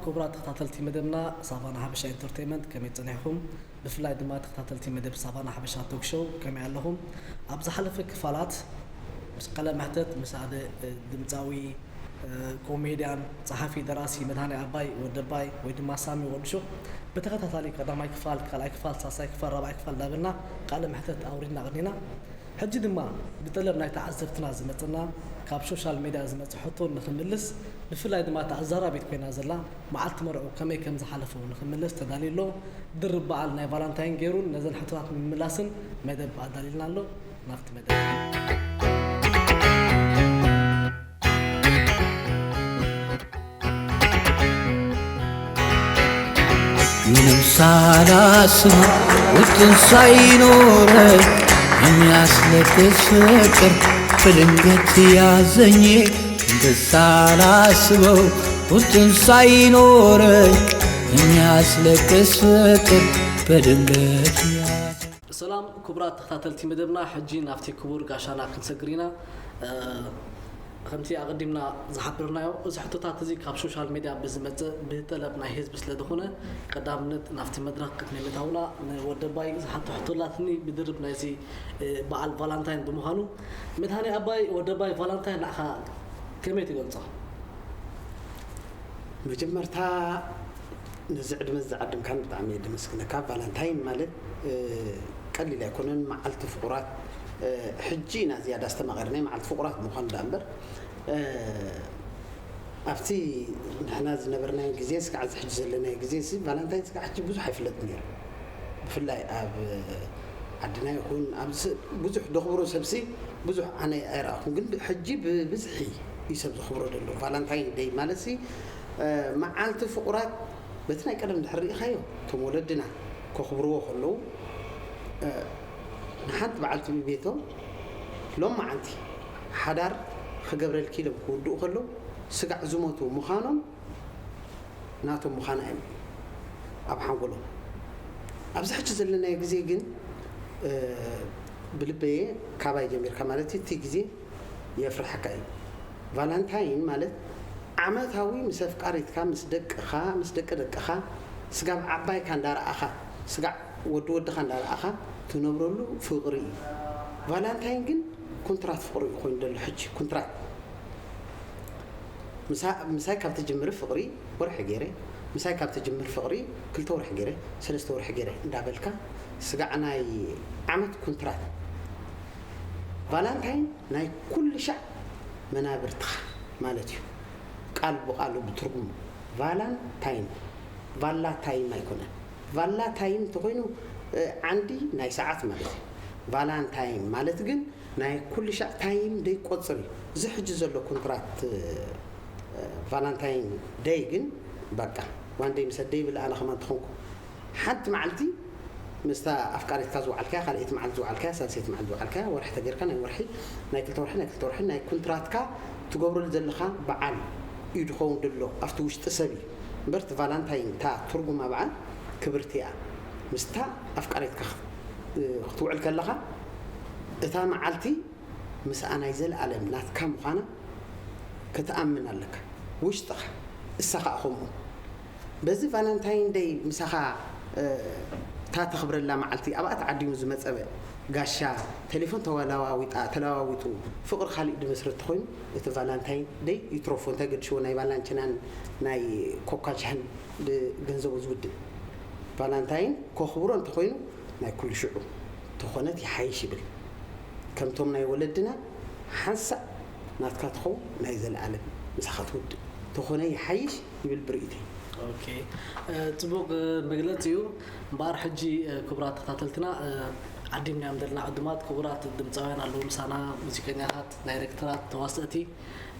ክቡራት ተኸታተልቲ መደብና ሳቫና ሓበሻ ኢንተርቴይመንት፣ ከመይ ጸኒሕኩም? ብፍላይ ድማ ተኸታተልቲ መደብ ሳቫና ሓበሻ ቶክ ሾው ከመይ ኣለኹም? ኣብ ዝሓለፈ ክፋላት ምስ ቃለ መሕተት ምስ ሓደ፣ እ፣ ድምጻዊ፣ እ፣ ኮሜድያን፣ ጸሓፊ፣ ደራሲ መድሃኔ ኣባይ ወደባይ ወይ ድማ ሳሚ ወድሾ ብተኸታታሊ ቀዳማይ ክፋል፣ ካልኣይ ክፋል፣ ሳልሳይ ክፋል፣ ራብዓይ ክፋል እንዳበልና ቃለ መሕተት ኣውሪድና ቀኒና። ሕጂ ድማ ብጠለብ ናይ ተዓዘብትና ዝመጸና ካብ ሶሻል ሜድያ ዝመጸ ሕቶ ንኽምልስ፣ ብፍላይ ድማ እታ ኣዛራቢት ኮይና ዘላ መዓልቲ መርዕኡ ከመይ ከም ዝሓለፎ ንኽምልስ ተዳልዩ ኣሎ። ድርብ በዓል ናይ ቫላንታይን ገይሩን ነዘን ሕቶታት ንምምላስን መደብ ኣዳልዩልና ኣሎ። ናብቲ መደብ። ምንም ሳላስብ ውጥን ሳይኖረኝ የሚያስለቅስ ፍቅር በድንገት ያዘኝ። እንደ ሳላስበው ውጥን ሳይኖረኝ የሚያስለቅስ ፍቅር በድንገት ያዘኝ። ሰላም ክቡራት ተኸታተልቲ መደብና፣ ሕጂ ናብቲ ክቡር ጋሻና ክንሰግር ኢና። እ፣ ከምቲ ኣቐዲምና ዝሓበርናዮ፣ እዚ ሕቶታት እዚ ካብ ሶሻል ሜድያ ብዝመጽእ ብጠለብ ናይ ህዝቢ ስለ ዝኾነ፣ ቀዳምነት ናብቲ መድረኽ ቅድሚ ምእታውና ንወደባይ ዝሓቶ ሕቶ ኣላትኒ፣ ብድርብ ናይዚ፣ እ፣ በዓል ቫላንታይን ብምዃኑ። መድሃኔ ኣባይ፣ ወደባይ፣ ቫላንታይን ንዓኻ ከመይ ትገልጾ? መጀመርታ ነዚ ዕድመ እዚ ዓድምካን ብጣዕሚ እየ ደመስግነካ። ቫላንታይን ማለት፣ እ፣ ቀሊል ኣይኮነን፣ መዓልቲ ፍቑራት። እ፣ ሕጂ ኢና ዝያዳ ዝተማቐርናይ መዓልቲ ፍቑራት ምዃኑ ደኣ እምበር፣ እ፣ ኣብቲ ንሕና ዝነበርናዮ ግዜ ስጋዕ እዚ ሕጂ ዘለናዮ ግዜ እዚ ቫላንታይን ስጋዕ ሕጂ ብዙሕ ኣይፍለጥን ነይሩ። ብፍላይ ኣብ ዓድና ይኹን ኣብዚ ብዙሕ ደኽብሮ ሰብሲ ብዙሕ ኣነ ኣይረኣኹን፣ ግን ሕጂ ብብዝሒ እዩ ሰብ ዘኽብሮ ዘሎ። ቫላንታይን ደይ ማለት ሲ፣ እ፣ መዓልቲ ፍቑራት በቲ ናይ ቀደም ድሕሪ ርኢኻዮ፣ እቶም ወለድና ከኽብርዎ ከለዉ፣ እ፣ ንሓንቲ በዓልቲ ቤቶም ሎም መዓልቲ ሓዳር ክገብረልኪ ኢሎም ክውድኡ ከለዉ፣ ስጋዕ ዝሞቱ ምዃኖም ናቶም ምዃና እዮም ኣብ ሓንጎሎም። ኣብዚ ሕጂ ዘለናዮ ግዜ ግን፣ እ፣ ብልበየ ካባይ ጀሚርካ ማለት እዩ፣ እቲ ግዜ የፍርሐካ እዩ። ቫላንታይን ማለት ዓመታዊ ምስ ኣፍቃሪትካ፣ ምስ ደቅኻ፣ ምስ ደቂ ደቅኻ፣ ስጋብ ዓባይካ እንዳረኣኻ፣ ስጋዕ ወዲ ወድኻ እንዳረኣኻ ትነብረሉ ፍቕሪ እዩ። ቫላንታይን ግን ኩንትራት ፍቕሪ እዩ ኮይኑ ዘሎ ሕጂ፣ ኩንትራት። ምሳ-፣ ምሳይ ካብ ትጅምሪ ፍቕሪ ወርሒ ገይረ፣ ምሳይ ካብ ትጅምር ፍቕሪ ክልተ ወርሒ ገይረ፣ ሰለስተ ወርሒ ገይረ እንዳበልካ ስጋዕ ናይ ዓመት ኩንትራት። ቫላንታይን ናይ ኩሉ ሻዕ መናብርትኻ ማለት እዩ። ቃል ብቓሉ ብትርጉሙ ቫላንታይን፣ ቫላ ታይም ኣይኮነን። ቫላ ታይም እንተኾይኑ፣ እ፣ ዓንዲ ናይ ሰዓት ማለት እዩ። ቫላንታይን ማለት ግን ናይ ኩሉ ሻዕ ታይም ደይ ቆጽር እዩ። እዚ ሕጂ ዘሎ ኮንትራት፣ እ፣ ቫላንታይን ደይ ግን በቃ ዋን ደይ ምስ ኣደይ ይብል ኣነ ከማን ተኾንኩ። ሓንቲ መዓልቲ ምስታ ኣፍቃሪትካ ዝወዓልካያ፣ ካልኣይቲ መዓልቲ ዝወዓልካያ፣ ሳልሰይቲ መዓልቲ ዝወዓልካያ፣ ወርሒ ተገይርካ ናይ ወርሒ፣ ናይ ክልተ ወርሒ፣ ናይ ክልተ ወርሒ፣ ናይ ኮንትራትካ ትገብረሉ ዘለኻ በዓል እዩ ዝኸውን ዘሎ፣ ኣብቲ ውሽጢ ሰብ እዩ። እምበር እቲ ቫላንታይን እታ ትርጉማ በዓል ክብርቲ እያ። ምስታ ኣፍቃሪትካ ክት-፣ ክትውዕል ከለኻ እታ መዓልቲ ምስኣ ናይ ዘለኣለም ናትካ ምዃና ክትኣምን ኣለካ። ውሽጥኻ፣ እሳ ኸኣ ከምኡ። በዚ ቫላንታይን ደይ ምሳኻ፣ እ፣ እታ ተኽብረላ መዓልቲ ኣብኣ ተዓዲሙ ዝመጸ ጋሻ፣ ቴሌፎን ተወላዋዊጣ-፣ ተለዋዊጡ ፍቕሪ ካሊእ ድመስረት ተኾይኑ፣ እቲ ቫላንታይን ደይ ይትረፎ። እንታይ ገድሽዎ ናይ ቫላንችናን ናይ ኮካ ሻህን ድ-፣ ገንዘቡ ዝውድእ። ቫላንታይን ከኽብሮ እንተኾይኑ ናይ ኩሉ ሽዑ ተኾነት ይሓይሽ ይብል። ከምቶም ናይ ወለድና ሓንሳእ ናትካ ትኸውን ናይ ዘለኣለም ምሳኻ ትውድእ ተኾነ ይሓይሽ ይብል ብርእይተይ። ኦኬ፣ እ፣ ጽቡቕ፣ እ፣ መግለጺ እዩ። እምበኣር ሕጂ፣ እ፣ ክቡራት ተኸታተልትና፣ እ፣ ዓዲምናዮም ዘለና ዕዱማት ክቡራት ድምጻውያን ኣለዉ ምሳና፣ ሙዚቀኛታት፣ ዳይሬክተራት፣ ተዋሰእቲ።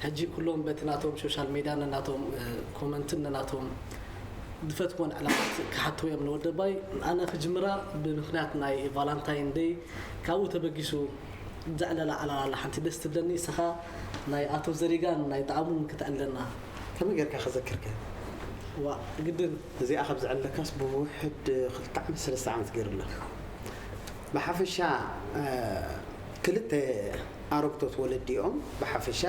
ሕጂ ኩሎም በቲ ናቶም ሶሻል ሜድያ ነናቶም፣ እ፣ ኮመንትን ነናቶም ዝፈትዎን ዕላላት ክሓትዎ እዮም ንወደባይ። ኣነ ክጅምራ ብምኽንያት ናይ ቫላንታይን ደይ ካብኡ ተበጊሱ ዘዕለላ ዕላል ኣላ ሓንቲ ደስ ትብለኒ፣ ንስኻ ናይ ኣቶ ዘሪጋን ናይ ጣዕሙን ክተዕልለና። ከመይ ጌርካ ከዘክርከ? ዋ፣ ግድን። እዚኣ ካብ ዘዕለካስ ብውሕድ ክልተ ዓመት፣ ሰለስተ ዓመት ገይሩ ኣሎ። ብሓፈሻ፣ እ፣ ክልተ ኣረግቶት ወለዲኦም፣ ብሓፈሻ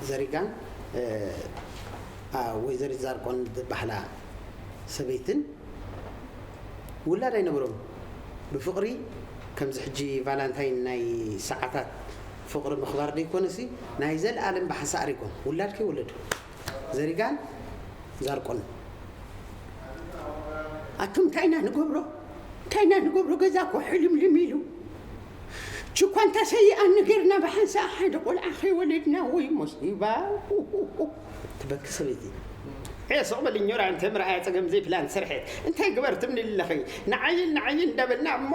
ዘሪጋን፣ እ፣ ኣ፣ ወይዘሪት ዛርቆን ዝበሃላ ሰበይትን ውላድ ኣይነበሮም። ብፍቕሪ ከምዚ ሕጂ ቫላንታይን ናይ ሰዓታት ፍቕሪ ምኽባር ደይኮነሲ ናይ ዘለኣለም ብሓንሳእ ኣሪጎም ውላድ ከይወለዱ ዘሪጋን ዛርቆን ኣቱም እንታይ ኢና ንገብሮ እንታይ ኢና ንገብሮ ገዛ እኮ ሕልምልም ኢሉ ችኳ እንታ ሰይኣኒ ጌርና ብሓንሳእ ሓደ ቆልዓ ከይወለድና ወይ ሞሲባ ትበኪ ሰበይቲ። ኤ ሱቕ በሊ ኞራ እንተ ምርኣያ ጸገም ዘይፕላን ስርሐት እንታይ ግበር ትብኒ ኣለኺ። ንዓይል ንዓይል እንዳበልና እሞ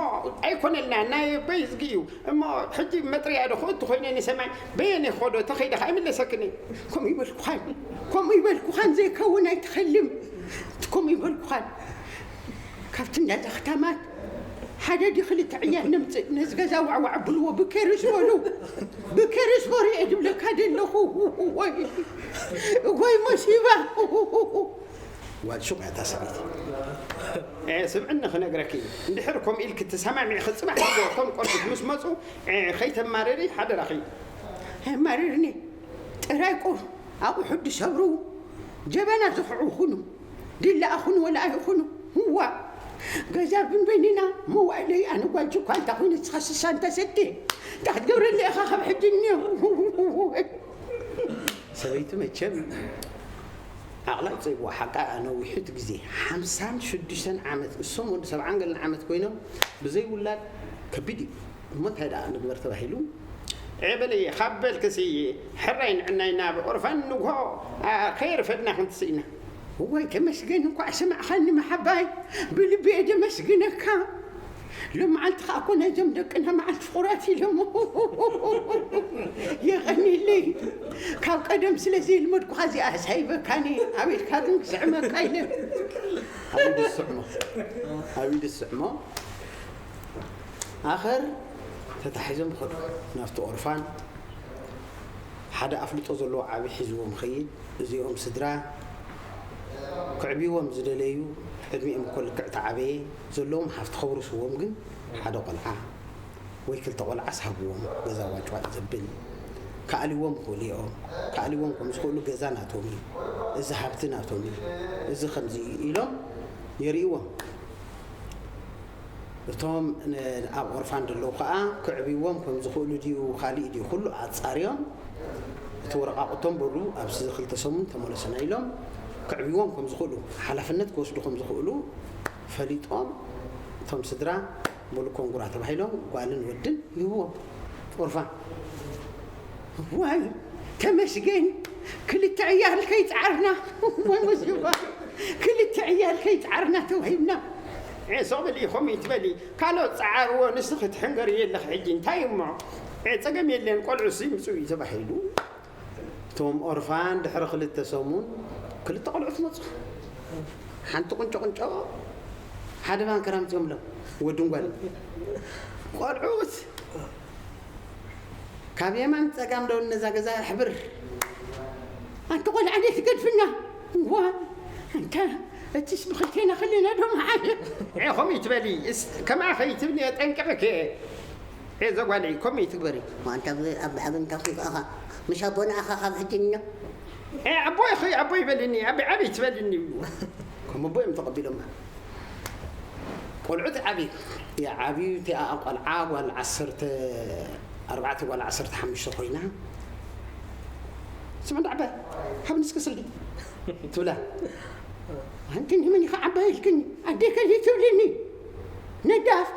ኣይኮነልና ናይ በይ ዝጊ እዩ እሞ ሕጂ መጥርያ ዶ ክእቱ ኮይነ ንሰማይ በየነ ክኸዶ ተኸይደ ከዓ ይምለሰክኒ። ከምኡ ይበልኩኻን ከምኡ ይበልኩኻን ዘይከውን ኣይትኸልም። ከምኡ ይበልኩኻን ካብቲ እንዳዛ ክታማት ሓደ ዲ ክልተ ዕያል ነምፅእ ነዚ ገዛ ዋዕዋዕ ብልዎ ብኬርስ በሉ ብኬርስ በሩ እየ ድብለካ ደለኹ። ወይ ወይ መሲባ። ጓል ሹቕ እያ እታ ሰበይቲ። ስምዕኒ ክነግረኪ እንድሕር ከምኡ ኢልኪ ተሰማሚዕኺ ፅባሕ እቶም ቆልዑት ምስ መፁ ከይተማርሪ ሓደራኺ። ኣየማርርኒ ጥራይ ቁር ኣቑሑ ድሰብሩ ጀበና ዝኽዑ ይኹኑ ድላ ኣኹኑ ወላ ኣይኹኑ እዋ ገዛ ብንበይንና መዋእለይ ኣነ ጓል ጅኳ እንታ ኮይኑ ንስኻ ስሳ እንተ ሰቴ እንታይ ክትገብረለይ ኢኻ ካብ ሕጂ እኒኦ ሰበይቲ መቸም ዓቕላ ይፀይብዋ ሓቃ ነዊሑት ግዜ ሓምሳን ሽዱሽተን ዓመት እሶም ወዲ ሰብዓን ገለን ዓመት ኮይኖም ብዘይ ውላድ ከቢድ እዩ እሞ እንታይ ደኣ ንግበር ተባሂሉ ኤበለየ ካብ በልክሲ ሕራይ ንዕናይ ናብ ኦርፋን ንግሆ ከየርፈድና ክንትስኢና እዋይ ተመስገን እንኳዕ ሰማዕኻኒ መሓባይ ብልቢ እየ ደመስግነካ ሎመዓልቲ ከዓ እኮ ናይዞም ደቅና መዓልቲ ፍቑራት ኢሎም የቐኒለይ ካብ ቀደም ስለ ዘይልመድኩኻ እዚኣ ሳይበካኒ ኣቤትካ ግን ክስዕመካ ኢለ ኣቢዱ ዝስዕሞ ኣቢዱ ዝስዕሞ ኣኸር ተታሒዞም ይኸዱ ናብቲ ኦርፋን ሓደ ኣፍልጦ ዘለዎ ዓቢ ሒዝዎም ይኸይድ እዚኦም ስድራ ክዕብይዎም ዝደለዩ ዕድሚኦም እኮ ልክዕ ተዓበየ ዘለዎም ሃፍቲ ከውርስዎም ግን ሓደ ቆልዓ ወይ ክልተ ቆልዓስ ሃብዎም ገዛ ዋጭዋጭ ዘብል ከኣልዎም ይኽእሉ እዮም ከኣልዎም ከም ዝኽእሉ ገዛ ናቶም እዩ እዚ ሃብቲ ናቶም እዩ እዚ ከምዚ እዩ ኢሎም የርእዎም እቶም ኣብ ኦርፋን ዘለዉ ከዓ ክዕብይዎም ከም ዝኽእሉ ድዩ ካሊእ ድዩ ኩሉ ኣፃርዮም እቲ ወረቃቁቶም በሉ ኣብዚ ክልተ ሰሙን ተመለሱና ኢሎም ክዕብይዎም ከም ዝኽእሉ ሓላፍነት ክወስዱ ከም ዝኽእሉ ፈሊጦም እቶም ስድራ በሉ ኮንጉራ ተባሂሎም ጓልን ወድን ይህብዎም ኦርፋን ዋይ ተመስገን ክልተ ዕያል ከይፃዓርና ወይ መዝባ ክልተ ዕያል ከይፃዓርና ተዋሂብና ሶቕ በሊ ከምኡ ትበሊ ካልኦት ፀዓርዎ ንስኺ ትሕንገሪ የለኺ ሕጂ እንታይ እሞ ፀገም የለን ቆልዑ ይምፁ እዩ ተባሂሉ እቶም ኦርፋን ድሕሪ ክልተ ሰሙን ክልተ ቆልዑት መፁ ሓንቲ ቁንጮ ቁንጮ ሓደ ባንከራ ምፅኦምሎም ወድን ጓል ቆልዑት ካብ የማን ጸጋም ዶ ነዛ ገዛ ሕብር ኣንቲ ቆልዓ ደይ ትገድፍና ዋ ኣንታ እትስ ብክልቴና ክልና ዶ መዓል ከምኡ ይትበሊ ከምኣ ከይትብሊ ጠንቅቕክ እየ ዘጓልዒ ከምኡ ይትግበሪ ኣንታ ኣብ ሓበንካ ኩንካኻ ምሽ ኣቦና ኣኻ ካብ ሕጂ እኖ ኣቦይ ኸ ኣቦይ ይበልኒ ኣበይ ዓበይ ትበልኒ ይብሉ ከም ኣቦይ እዮም ተቐቢሎማ ቆልዑት ዓብዩ ይዓብዩ እቲኣ ቆልዓ ጓል ዓሰርተ ኣርባዕተ ጓል ዓሰርተ ሓሙሽተ ኮይና ስምዕ እንዳዕበ ሃብኒ እስከ ስልዲ ትብላ ኣንቲ ንመን ኢኻ ዓባይ ኢልክኒ ኣዴ ከልሂ ትብልኒ ነዳፍ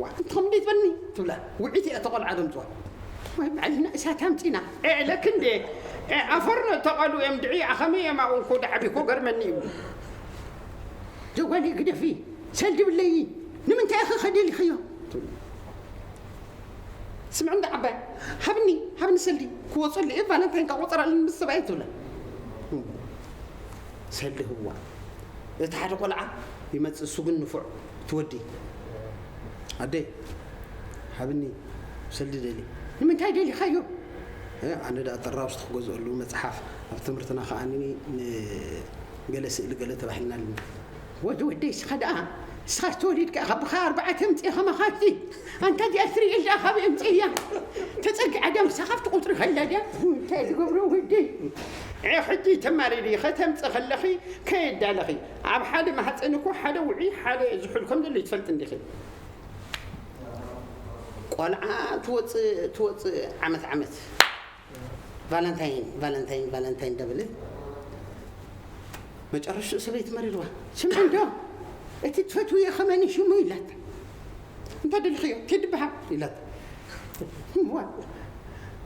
ዋ ኣንቲ ከምኡ ትበልኒ ትብላ ውዒት እያ ተቆልዓ ደምፅዋ ወይ ባዕልና እሳት ኣምፂና ኤ ለክ እንዴ ኣፈርኖ ተቐሉ እዮም ድዒ ኣኸመይ እዮም ኣብኡ እኮ ዳዕቢ እኮ ገርመኒ እዩ ጀጓሊ ግደፊ ሰልዲ ብለይ ንምንታይ ኢኺ ከደሊኽዮ ስምዕ እንዳ ዓባይ ሃብኒ ሃብኒ ሰልዲ ክወፀሉ እየ ቫለንታይን ካብ ቆፀራሉ ምስ ሰብኣይ ትብለ ሰልዲ ህዋ እቲ ሓደ ቆልዓ ይመፅእ እሱ ግን ንፉዕ ትወዲ ኣደ ሃብኒ ሰልዲ ደሊ ንምንታይ ደሊኻዮ ኣነ ደኣ ጠራውስቲ ክገዝአሉ መፅሓፍ ኣብ ትምህርትና ከዓ ገለ ስእሊ ገለ ተባሂልና ኣለና ወዲ ወደይ ስኻ ደኣ ንስኻስ ተወሊድካ ኢኻ ብኻ ኣርባዕተ ምጽእ ከማኻሲ። ኣንታ እዚኣ ትርኢ ኢልዳ ካብ እምጽእያ። ተጸጊዓ ድያ ምሳኻ ኣብቲ ቁጽሪ ከላ ድያ? እንታይ ዝገብሮ ወደይ? ዒሕ ሕጂ ተማሪሪ ከተምጽእ ከለኺ ከየዳለኺ። ኣብ ሓደ ማህፀን እኮ ሓደ ውዑይ ሓደ ዝሑል ከም ዘሎ ይትፈልጥ እንዲኺ። ቆልዓ ትወፅእ ትወፅእ ዓመት ዓመት ቫለንታይን ቫለንታይን ቫለንታይን እንዳበለት መጨረሽኡ ሰበይቲ መሪርዋ። ስምዒ እንዶ እቲ ትፈትውዮ ከመኒ ሽሙ ኢላት። እንታይ ደልኽዮ ቴዲ በሃል ኢላት። ዋ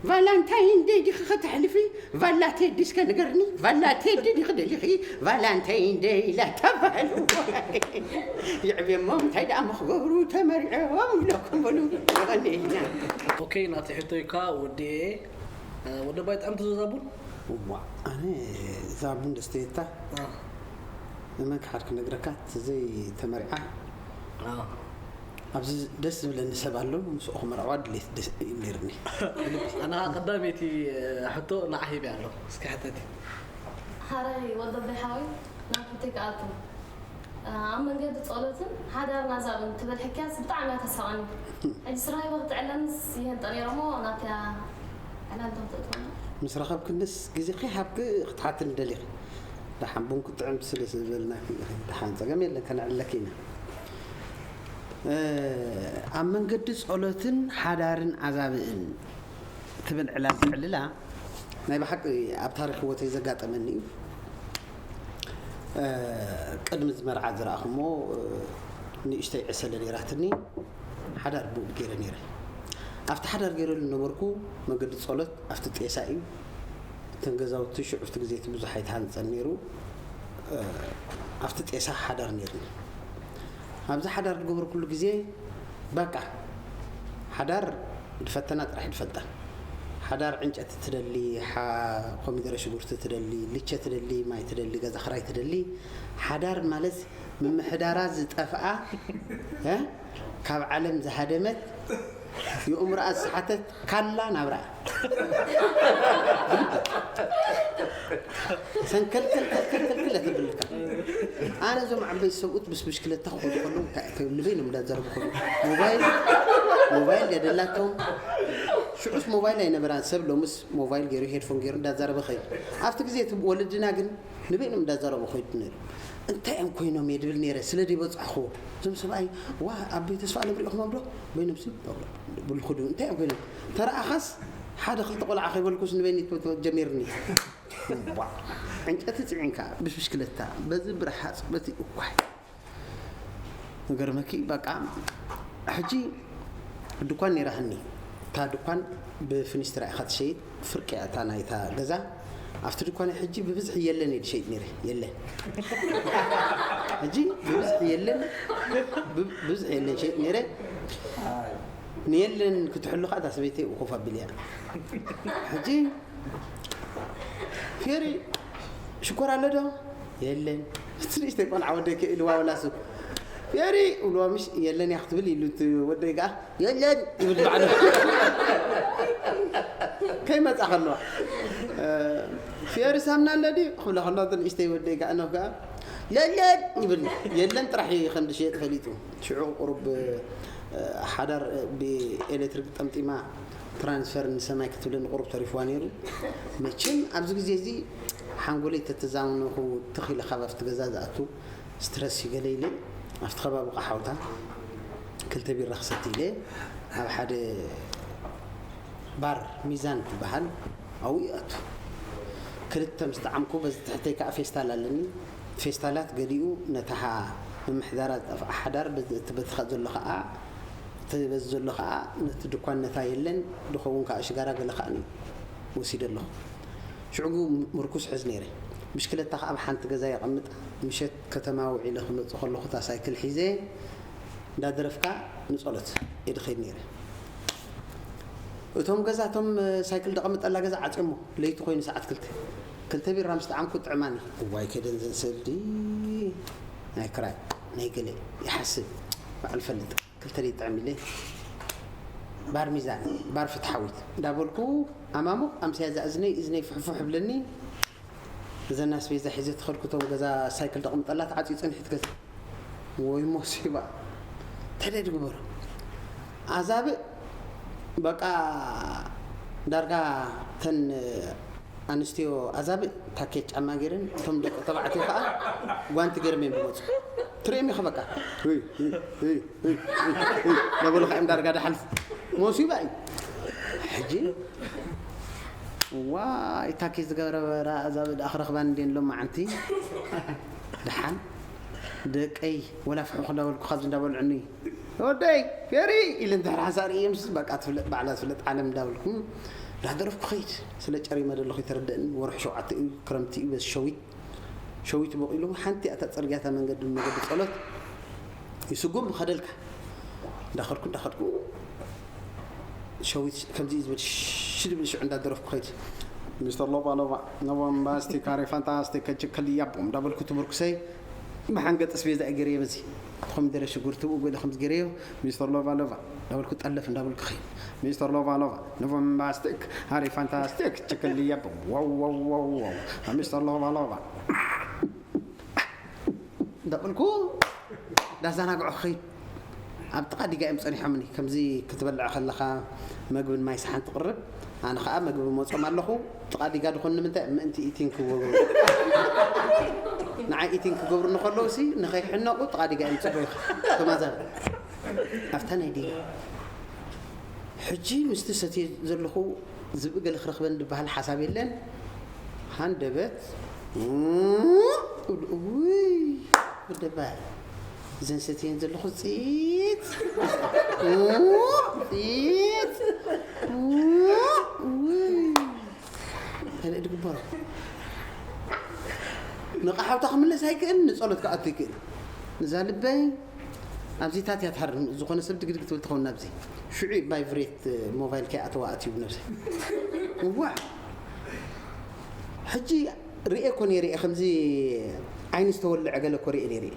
ቫላንታይን ደይ ዲኺ ከተሕልፊ? ቫላ ቴዲ እስከ ንገርኒ። ቫላ ቴዲ ዲኺ ደሊኺ? ቫላንታይን ደይ ኢላ ተባህሉ። ይዕብየሞ እንታይ ደኣ ምኽገብሩ ተመሪዖም ኢለኩም በሉ። የቐንየልና። ኦኬ ናተይ ሕቶይካ ወዲኤ። ወደ ባይ ጣዕሚ ትዘዛቡን? እዋ ኣነ እዛ ቡን ደስተየታ። ንመን ክሓድ ክነግረካ? ተመሪዓ ኣብዚ ደስ ዝብለኒ ሰብ ኣሎ፣ ምስኡ ክመርዐዋ ድሌት ደስ እዩ ነይርኒ። ኣና ቀዳመይቲ ሕቶ ንዓ ሂበ ኣሎ። እስኪ ሕተቲ። ሓራይ ወልደበይ ሓወይ ናብ ሕቶይ ክኣቱ። ኣብ መንገዲ ጸሎትን ሓዳርን ኣዛብእን ትብል ሕክያስ ብጣዕሚ እያ ተሳቐኒ። ሕጂ ስራይ ወቕቲ ዕለንስ ይህንጠ ነይሮሞ ናብታ ዕላንታ ክትእትወና። ምስ ረኸብክንስ ግዜ ከይሃብኪ ክትሓትኒ ደሊኺ። ደሓን ቡን ክጥዕም ስለ ዝበልናኪ ኢኺ። ደሓን ጸገም የለን ከነዕልለኪ ኢና። ኣብ መንገዲ ጸሎትን ሓዳርን ኣዛብእን ትብል ዕላል ክዕልላ ናይ ብሓቂ ኣብ ታሪኽ ህይወተይ ዘጋጠመኒ እዩ። ቅድሚ ዝመርዓ ዝረኣኹሞ ንእሽተይ ዕሰለ ነይራትኒ። ሓዳር ብኡ ገይረ ነይረ። ኣብቲ ሓዳር ገይረሉ ነበርኩ። መገዲ ጸሎት ኣብቲ ጤሳ እዩ። እተን ገዛውቲ ሽዑ ኣብቲ ግዜ እቲ ብዙሕ ኣይተሃንጸን ነይሩ። ኣብቲ ጤሳ ሓዳር ነይርኒ። ኣብዚ ሓዳር ዝገበርኩሉ ግዜ በቃ ሓዳር ድፈተና ጥራሕ ድፈልጣ። ሓዳር ዕንጨቲ ትደሊ፣ ሓ ኮሚደረ ሽጉርቲ ትደሊ፣ ልቸ ትደሊ፣ ማይ ትደሊ፣ ገዛ ክራይ ትደሊ። ሓዳር ማለት ምምሕዳራ ዝጠፍኣ እ ካብ ዓለም ዝሃደመት የእምሮኣ ዝሰሓተት ካላ ናብራ። ሰንከልከል ከልከል ከልከል ትብልካ። ኣነ እዞም ዓበይቲ ሰብኡት ምስ ብሽክለታ ክኸዱ ከለዉ እንታይ እዮም ንበይኖም እንዳዛረቡ ከዱ ሞባይል ሞባይል የደላቶም። ሽዑስ ሞባይል ኣይነበራን ሰብ ሎምስ ሞባይል ገይሩ ሄድፎን ገይሩ እንዳዛረበ ኸይዱ። ኣብቲ ግዜ እቲ ወለድና ግን ንበይኖም እንዳዛረቡ ከይዱ ነይሩ። እንታይ እዮም ኮይኖም እየ ድብል ነይረ ስለ ዘይበፃሕኹዎ። እዞም ሰብኣይ ዋ ኣቦይ ተስፋ ኣለም ሪእኹሞም ዶ? በይኖም ሲ ብልኹ ድብል እንታይ እዮም ኮይኖም? ተረኣኻስ ሓደ ክልተ ቆልዓ ከይበልኩስ ንበይኒ ጀሚርኒ። ዕንጨቲ ፅዒንካ ብሽክለታ በዚ ብርሃፅ በቲ እኳይ ንገርመኪ በቃ ሕጂ ድኳን ነይራትኒ። እታ ድኳን ብፍኒስትራ ኢኻ ትሸይጥ፣ ፍርቂ እያ እታ ናይታ ገዛ። ኣብቲ ድኳን ሕጂ ብብዝሒ የለን እየ ዝሸይጥ ነይረ፣ የለን። ሕጂ ብብዝሒ የለን፣ ብብዝሒ የለን ሸይጥ ነይረ። ንየለን ክትሕሉ ከዓ እታ ሰበይተይ ኮፍ ኣቢልያ። ሕጂ ፌሪ ሽኮር ኣሎ ዶ? የለን። እቲ ንእሽተይ ቆልዓ ወደይ ከ ኢልዋ ወላ ሱቅ ፌሪ እብልዋ ምሽ የለን እያ ክትብል ኢሉ እቲ ወደይ ከዓ የለን ይብል ባዕሉ። ከይመፃ ከለዋ ፌሪ ሳምና ኣሎ ድዩ ክብላ ከለዋ እቲ ንእሽተይ ወደይ ከዓ ኖህ ከዓ የለን ይብል። የለን ጥራሕ እዩ ከም ዝሽየጥ ፈሊጡ። ሽዑ ቁሩብ ሓዳር ብኤሌክትሪክ ጠምጢማ ትራንስፈር ንሰማይ ክትብለኒ ቁሩብ ተሪፍዋ ነይሩ። መቸም ኣብዚ ግዜ እዚ ሓንጎለይ ተተዛመንኹ ትኽ ኢለ ካብ ኣብቲ ገዛ ዝኣቱ ስትረስ እዩ ገለ ኢለ ኣብቲ ከባቢ ቃሓውታ ክልተ ቢራ ክሰቲ ኢለ ኣብ ሓደ ባር ሚዛን ትበሃል ኣብኡ ይኣቱ። ክልተ ምስ ጠዓምኩ በዚ ትሕተይ ከዓ ፌስታል ኣለኒ። ፌስታላት ገሊኡ ነታ ምምሕዳራ ዝጠፍኣ ሓዳር በዚ እቲ በትኻ ዘሎ ከዓ እቲ በዚ ዘሎ ከዓ ነቲ ድኳን ነታ የለን ድኸውን ከዓ ሽጋራ ገለ ከዓ ወሲደ ኣለኹ። ሽዑ ምርኩስ ሕዝ ነይረ። ብሽክለታ ከዓ ኣብ ሓንቲ ገዛ የቐምጣ። ምሸት ከተማ ውዒለ ክመፅእ ከለኹ እታ ሳይክል ሒዘ እንዳደረፍካ ንፀሎት እየ ድኸይድ ነይረ። እቶም ገዛ እቶም ሳይክል ደቐምጠላ ገዛ ዓፅዮሞ ለይቲ ኮይኑ ሰዓት ክልተ ክልተ ቢራ ምስ ጠዓምኩ ጥዕማኒ እዋይ ከደን ዘንሰል ድይ ናይ ክራይ ናይ ገለ ይሓስብ በዓል ፈልጥ ክልተ ደይ ጥዕም ኢለ ባር ሚዛን ባር ፍትሓዊት እንዳበልኩ ኣማሙቕ ኣምስያ እዛ እዝነይ እዝነይ ፍሕፉሕ ብለኒ እዘና ኣስቤዛ ሒዘ ተኸድኩ እቶም ገዛ ሳይክል ደቕምጠላ ተዓፅዩ ፀኒሑ እቲ ገዛ ወይ ሞሲባ፣ ተደይ ድግበሮ። ኣዛብእ በቃ ዳርጋ ተን ኣንስትዮ ኣዛብእ ታኬት ጫማ ገይረን፣ እቶም ደቂ ተባዕትዮ ከዓ ጓንቲ ገይሮም እዮም ዝመፁ። ትርእዮም ኢኻ በቃ። ህይ፣ ህይ፣ ህይ፣ ህይ፣ ህይ፣ ህይ፣ ህይ፣ እናበሉ ከዓ እዮም ዳርጋ ድሓልፉ። ሞሲባ እዩ። ሕጂ ዋይ ታኬት ዝገበረ ኣዛብእ ደኣ ክረኽባን እንዴን ሎም መዓንቲ። ደሓን ደቀይ ወላ ፍሕኹ እንዳበልኩ ካብዚ እንዳበልዑኒ፣ ወደይ ፌሪ ኢለ እንድሕር ሓንሳእ ርእየምስ በቃ ትፍለጥ ባዕላ ትፍለጥ ዓለም እንዳበልኩ እንዳደረፍኩ ኸይድ። ስለ ጨሪመ ዘለኹ ይተረደእኒ። ወርሒ ሸውዓተ እዩ፣ ክረምቲ እዩ። በዚ ሸዊት ሸዊት በቂሉ ሓንቲ እታ ጽርግያ እታ መንገዲ መገዲ ጸሎት ይስጉም ይኸደልካ። እንዳኸድኩ እንዳኸድኩ ሸዊት ከምዚ እዩ ዝብል ሽሽ ዝብል ሽዑ እንዳደረፍኩ ኸይድ። ሚስተር ሎባ ሎባ፣ ኖ ቦምባስቲክ፣ ኣሬ ፋንታስቲክ፣ ችክል ያቦም እንዳበልኩ ትምርኩሰይ መሓንገጥ ስቤዛ እዩ ገይረዮ። በዚ ኮሚደረ ሽጉርቲ ብኡ ገለ ከምዚ ገይረዮ። ሚስተር ሎባ ሎባ እንዳበልኩ ጠለፍ እንዳበልኩ ኸይድ። ሚስተር ሎባ ሎባ፣ ኖ ቦምባስቲክ፣ ኣሬ ፋንታስቲክ፣ ችክል ያቦም፣ ዋው ዋው ዋው ዋው፣ ሚስተር ሎባ ሎባ እንዳበልኩ እንዳዘናግዑ ክኸይድ። ኣብ ጥቓ ዲጋ እዮም ጸኒሖምኒ። ከምዚ ክትበልዕ ከለኻ መግብን ማይ ሰሓን ትቕርብ፣ ኣነ ኸኣ መግቢ መጾም ኣለኹ። ጥቓ ዲጋ ድኾን ንምንታይ? ምእንቲ ኢቲንግ ክገብሩ። ንዓይ ኢቲንግ ክገብሩ እንከለዉ ሲ ንኸይሕነቑ ጥቓ ዲጋ እዮም ጽበዩኻ። ተማዛቢ ኣብታ ናይ ዲጋ። ሕጂ ምስቲ ሰትየ ዘለኹ ዝብኢ ገለ ክረኽበኒ ዝበሃል ሓሳብ የለን። ሃንደበት እብል፣ እውይ ወደባ እዘን ሰትየን ዘለኹ ፂት ፂት እውይ። እንታይ ድግበሮ? ንቓሓውታ ክምለስ ኣይክእል፣ ንጸሎት ክኣቱ ይክእል። ንዛ ልበይ ኣብዚታት እያ ትሃርም። ዝኾነ ሰብ ድግድግ ትብል ትኸውን ናብዚ። ሽዑ ቫይብሬት ሞባይል ከይኣተዋ ኣትዩ ነብሰይ። እዋዕ። ሕጂ ርእየ እኮ ነይረ እየ፣ ከምዚ ዓይኒ ዝተወልዐ ገለ እኮ ርእየ ነይረ እየ።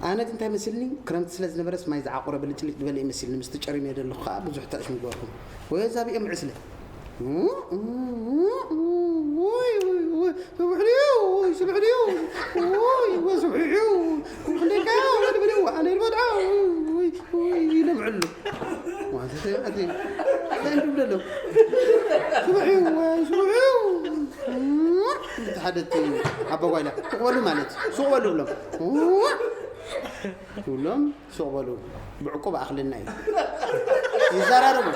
ኣነ ግን እንታይ መስልኒ፣ ክረምቲ ስለ ዝነበረስ ማይ ዝዓቆረ ብልጭልጭ ዝበለ ይመስልኒ፣ ምስቲ ጨሪመ ዘለኹ ከዓ ብዙሕ ተእሽ ምገበርኩም። ወይ ዛብኦም ዕስለ። ወይ፣ ወይ፣ ወይ፣ ስብሕልዩ፣ ወይ፣ ስብሕልዩ፣ ወይ፣ ወይ፣ ስብሕልዩ፣ ክንደይካ፣ ወድብልዩ፣ ኣነ ልበድዓ፣ ወይ፣ ወይ፣ ወይ፣ ይለምዕሉ። ዋንተ ተይባዕቲ፣ እንታይ እንድም ደሎ? ስብሕዩ፣ ወይ፣ ስብሕዩ። እቲ ሓደ እቲ ኣቦ ጓይላ፣ ሱቕ በሉ ማለት እዩ። ሱቕ በሉ ብሎም። ይብሎም፣ ሱቕ በሉ፣ ብዕቁብ ኣኽልና እዩ። ይዘራረቡ።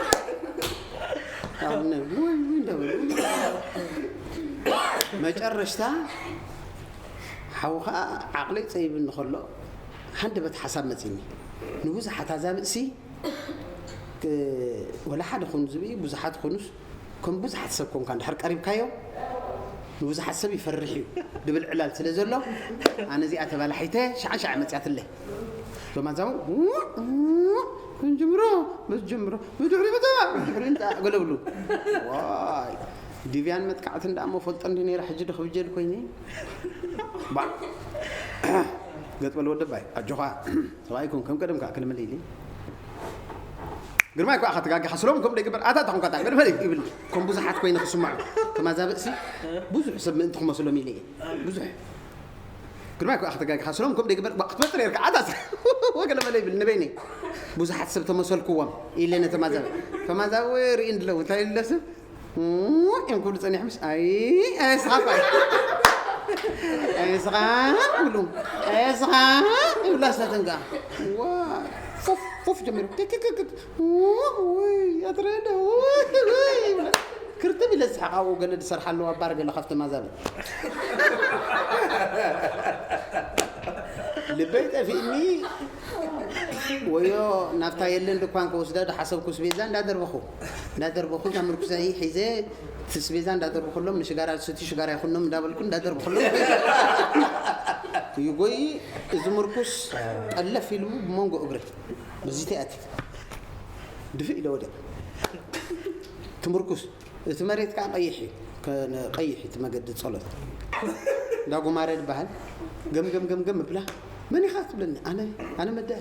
ኣብ ነ-፣ ውይ፣ ውይ እንዳበሉ። መጨረሽታ፣ ሓው ኸዓ ዓቕለይ ጸይብኒ ከሎ፣ ሃንደበት ሓሳብ መጺኒ። ንብዙሓት ኣዛብእሲ፣ ክ-፣ ወላ ሓደ ኹን ዝብኢ፣ ብዙሓት ኹኑስ፣ ከም ብዙሓት ሰብ ኮንካ እንድሕር ቀሪብካዮ፣ ንብዙሓት ሰብ ይፈርሕ እዩ ድብል ዕላል ስለ ዘሎ፣ ኣነ እዚኣ ተባላሒተ ሸዓ ሸዓ መጽያትለይ። እዞም ኣዛብእ፣ ክንጅምሮ፣ መስ ጀምሮ፣ ብድሕሪ ምጻእ፣ ብድሕሪ ምጻእ፣ ገለ ብሉ። ዋይ፣ ዲብያን መጥቃዕትን ደኣ እሞ ፈልጦ እንዲ ነይረ፣ ሕጂ ዶ ክብጀል ኮይነ? ባ-፣ ገጥ በል ወደባይ፣ ኣጆኻ፣ ሰብኣይ ኩን፣ ከም ቀደምካ፣ ክልምል ኢሊ። ግርማይ እኮ ኣኻ ተጋጊኻ ስሎም ከም ደይግበር ኣታ ተኾንካ ታ ገድፈል ይብል። ከም ብዙሓት ኮይነ ክስማዑ። ተማዛብእሲ ብዙሕ ሰብ ምእንቲ ክመስሎም ኢለ እየ። ብዙሕ። ግርማይ እኮ ኣኻ ተጋጊኻ ስሎም ከም ደይግበር ባ ክትፈጥር የርካ ኣታ ወገለ መለ ይብል ንበይነይ። ብዙሓት ሰብ ተመሰልክዎም ኢለ ነተማዛበ። ተማዛበ ወይ ርኢ እንድለው እንታይ ኢሉ ደስብ? እም፣ እዮም ክብሉ ጸኒሖምስ፣ ኣይ፣ ኣይ፣ ስኻ እኮ ኣይ። ኣይ፣ ስኻ ክብሉ። ኣይ፣ ስኻ ይብላ ኣስታተንጋ። ዋ፣ ፉፍ፣ ፉፍ ጀሚሩ። ክክ፣ ክክ፣ ክክ። ውይ፣ ኣትረደ፣ ውይ፣ ውይ፣ ይብላ። ክርትም ኢለ ዝስሕቕ ኣብኡ ገለ ዝሰርሓ ኣለዋ፣ ባር ገለ ካብቲ ማዛበ። ልበይ ጠፊእኒ። ወዮ ናብታ የለን ድኳን ክወስዳ ዝሓሰብኩ ስቤዛ እንዳደርበኹ፣ እንዳደርበኹ እዛ ምርኩሰይ ሒዘ እቲ ስቤዛ እንዳደርበኹሎም ንሽጋራ ዝሰትዩ ሽጋራ ይኹኖም እንዳበልኩ እንዳደርበኹሎም ይጎይ። እዚ ምርኩስ ጠለፍ ኢሉ ብመንጎ እግረይ በዚ ተኣቲ ድፍእ ኢለ ወዲቐ። እቲ ምርኩስ እቲ መሬት ከዓ ቀይሕ እዩ፣ ከ-፣ ቀይሕ እዩ እቲ መገዲ ጸሎት። እንዳ ጉማረ ዝበሃል ገምገም ገምገም እብላ። መን ኢኻ ትብለኒ? ኣነ፣ ኣነ መዳ፣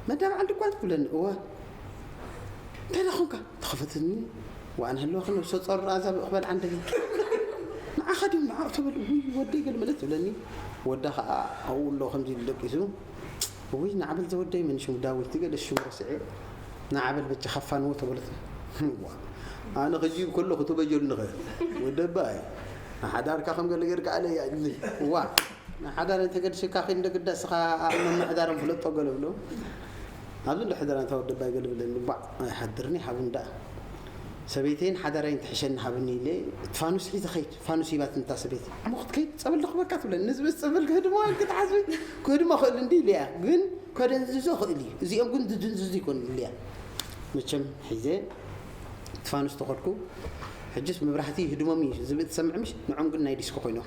መዳ በዓል ድኳን ትብለኒ። እወ። እንታይ ደኣ ኾንካ? ተኸፈትኒ። ወኣን ህልወኺ ነብሰ ጾር ኣዛብእ ክበልዓ እንደገና። ንዓኻ ድዮም ንዓኡ ተበሉ። ውይ፣ ወደይ ገለ መለ ትብለኒ። ወዳ ኸዓ ኣብኡ ኣሎ ከምዚ ኢሉ ደቂሱ። ውይ ንዓበል ዘወደይ መን ሽሙ ዳዊት ገለ ሽሙ ረስዐ ንዓበል በጃኻ ፋንዎ ተበለት። ዋ ኣነ ኸጂ ከለኹ ተበጀሉ ንኸ ወደባይ ንሓዳርካ ከም ገለ ጌርካ ኣለ ዋ ንሓዳር እንተ ገድሽካ ኺድ እንደ ግዳ ስኻ ኣብ ምምሕዳር ፍለጦ ገለ ብሎ ኣብዚ እንደ ሕደራ እንታ ወደባይ ገለ ብለኒ ባ ኣይሓድርኒ ሓብን ደኣ ሰበይተይን ሓዳራይን ትሕሸኒ ሃብኒ ኢለ ፋኑስ ሒዘ ኸይድ ፋኑስ ሂባት እንታ ሰበይቲ እሞ ክትከይድ ጸበል ደኽበካ ትብለኒ ንዝበስ ጸበል ክህድሞ ክትሓስቢ ክህድሞ ክእል እንዲ ኢለያ ግን ከደንዝዞ ክእል እዩ እዚኦም ግን ዝድንዝዙ ይኮን ኢለያ መቸም ሒዘ ትፋኑስ ተኸድኩ ሕጅስ መብራህቲ ህድሞም እዩ ዝብል ትሰምዕ ምሽ ንዖም ግን ናይ ዲስኮ ኮይኖም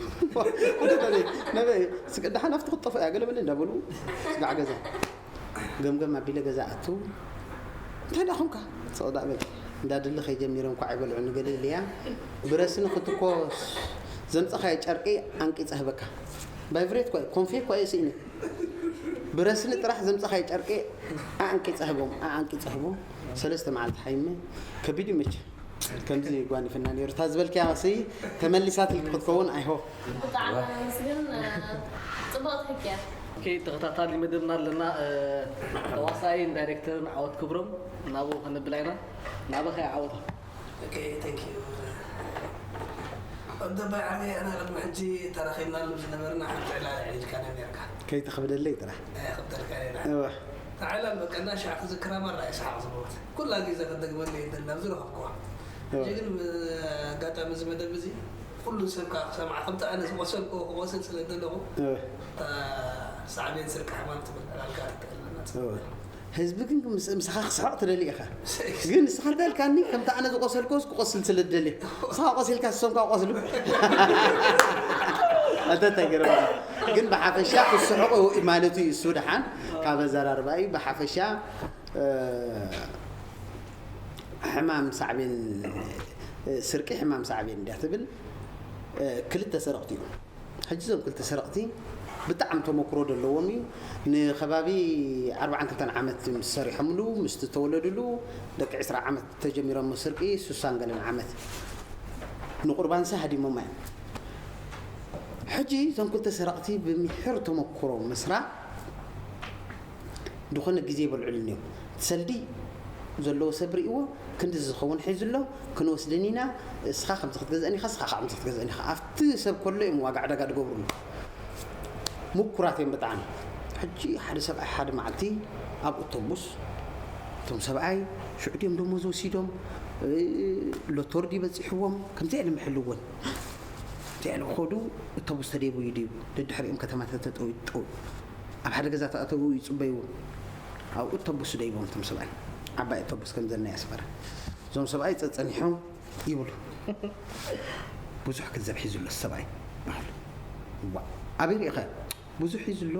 ደሓን ኣብቲ ክጠፎ እያ ገለበለ እንዳበሉ ስጋዕ ገዛ ገምገም ኣቢለ ገዛ ኣቱ እንታይ ደኣ ኾንካ? ጽቕዳዕ በል። እንዳድሊ ከይጀሚሮም ኳዕ ይበልዑ ንገለ ኢለያ ብረስኒ ክትኮስ ዘምጸኻዮ ጨርቂ ኣንቂጸ ህበካ። ቫይብሬት ኳ ኮንፌ ኳ እየ ስኢነ። ብረስኒ ጥራሕ ዘምጸኻዮ ጨርቂ ኣንቂጸ ህቦም ኣንቂጸ ህቦም ሰለስተ መዓልቲ ሓይመ ከቢድ ይመቸ። ከምዚ ጓኒፍና ነይሩ እታ ዝበልክያ ሲ ተመሊሳትልኪ ክትከውን ኣይሆ። ብጣዕሚ ኣመስግን ጽቡቕ ትሕክያ። ኦኬ ተኸታታሊ መደብና ኣለና ተዋሳይን ዳይሬክተርን ዓወት ክብሮም ናብኡ ከነብላ ኢና ናበኸ ዓወት Okay, thank you. ወደባይ ዓብየ ኣና ቅድሚ ሕጂ ተራኺብናሉ ዝነበርና ሓንቲ ዕላል ኣዕሊልካና ነርካ ከይተኽብደለይ ጥራሕ ኣይኽብደልካ ና እዋ እታ ዕላል በቃ እንዳሻዕ ክዝክራ ማራ ይስሓቕ ዝመውት ኩላ ግዜ ክደግመሉ እየ ደላ ኣብ ዝረኸብክዋ ሕጂ ግን ኣጋጣሚ እዚ መደብ እዚ ኩሉ ሰብ ከዓ ክሰምዓ ከምቲ ኣነ ዝቆሰልክዎ ክቆስል ስለ ዘለኹ እዋ እታ ሳዕቤን ስርቂ ሓማም ትብል ዕላልካ ትክእለና እዋ ህዝቢ ግን ምስ- ምሳኻ ክስሕቕ ትደሊ ኢኻ ግን ንስኻ እንታይ ኢልካኒ ከምቲ ኣነ ዝቆሰልኩስ ክቆስል ስለ ትደሊ ንስኻ ቆሲልካ ንሶም ካብ ቆስሉ ኣንተ እንታይ ገይሮም ግን ብሓፈሻ ክስሕቑ ማለት እዩ እሱ ደሓን ካብ ኣዘራርባ እዩ ብሓፈሻ እ፣ ሕማም ሳዕቤን እ፣ ስርቂ ሕማም ሳዕቤን እንድያ ትብል እ፣ ክልተ ሰረቕቲ እዮም ሕጂ እዞም ክልተ ሰረቕቲ ብጣዕሚ ተመክሮ ዘለዎም እዩ። ንከባቢ ኣርባዓን ክልተን ዓመት ምስ ሰሪሖምሉ ምስቲ ተወለድሉ ደቂ ዕስራ ዓመት ተጀሚሮሞ ስርቂ ሱሳን ገለን ዓመት ንቁርባንሲ ሃዲሞማ እዮም። ሕጂ እዞም ክልተ ሰረቕቲ ብምሒር ተመክሮ ምስራቕ ዝኾነ ግዜ ይበልዕሉኒ እዮም። እቲ ሰልዲ ዘለዎ ሰብ ርእይዎ ክንድዚ ዝኸውን ሒዙ ኣሎ ክንወስደን ኢና እስኻ ከምዚ ክትገዝአን ኢኻ እስኻ ከዓ ከምዚ ክትገዝአን ኢኻ ኣብቲ ሰብ ከሎ እዮም ዋጋ ዕዳጋ ዝገብሩሉ ምኩራት እዮም ብጣዕሚ ሕጂ ሓደ ሰብኣይ ሓደ መዓልቲ ኣብ ኦቶቡስ እቶም ሰብኣይ ሽዑ ድዮም ደሞዝ ወሲዶም ሎቶር ድዩ በፂሕዎም ከምዚ እዮም ዝሕልወን ከምዚ እዮም ዝኸዱ ኦቶቡስ ተደይቡ እዩ ድዩ ደድሕሪኦም ከተማታት ተጠውዩ ጠው ኣብ ሓደ ገዛ ተኣተዉ ይፅበይዎ ኣብኡ ተቡስ ደይቦም እቶም ሰብኣይ ዓባይ ተቡስ ከም ዘለና ያስመረ እዞም ሰብኣይ ፀፀኒሖም ይብሉ ብዙሕ ገንዘብ ሒዙ ኣሎ ሰብኣይ በሃሉ ዋ ኣበይ ሪኢኸ ብዙሕ ሒዙ ኣሎ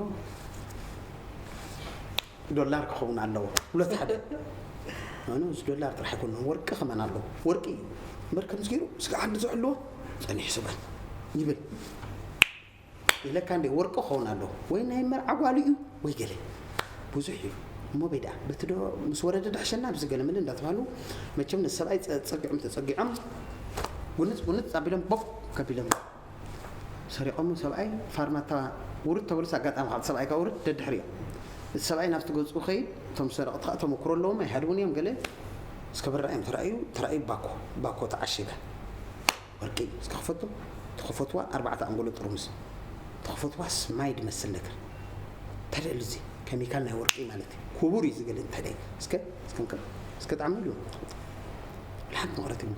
ዶላር ክኸውን ኣለዎ ሁለት ሓደ ኣነ እዚ ዶላር ጥራሕ ኣይኮነ ወርቂ ከማን ኣለዎ ወርቂ እዩ እምበር ከምዚ ገይሩ ስጋ ዓዲ ዝሕልዎ ፀኒሑ ሰብኣይ ይብል ኢለካ እንደ ወርቂ ክኸውን ኣለዎ ወይ ናይ መርዓ ጓሉ እዩ ወይ ገለ ብዙሕ እዩ እሞ በይ ደኣ በቲ ዶ ምስ ወረደ ዳሕሸና ኣብዚ ገለ መለ እንዳተባህሉ መቸም ነቲ ሰብኣይ ጸ- ጸጊዖም ተጸጊዖም ጉንጽ ጉንጽ ኣቢሎም ቦብ ከቢሎም ሰሪቖም ሰብኣይ ፋርማታ ውርድ ተበሉስ ኣጋጣሚ ካብ ሰብኣይ ካብ ውርድ ደድሕሪኦም እቲ ሰብኣይ ናብቲ ገጹ ከይድ እቶም ሰረቕቲ ከዓ ተመክሮ ኣለዎም ኣይሃድሙን እዮም ገለ እስከ በራ እዮም ተራእዩ ተራእዩ ባኮ ባኮ ተዓሽገ ወርቂ እስከ ክፈቶ ተኸፈትዋ ኣርባዕተ ኣንጎሎ ጥርሙዝ ተኸፈትዋስ ማይ ድመስል ነገር እንታይ ደኣ እዚ ከሚካል ናይ ወርቂ ማለት እዩ ክቡር እዩ ዝገለ እንታይ ደኣ እስከ እስከ እስከ ጣዕሚ ኢሉ ሓንቲ መቕረት እዩ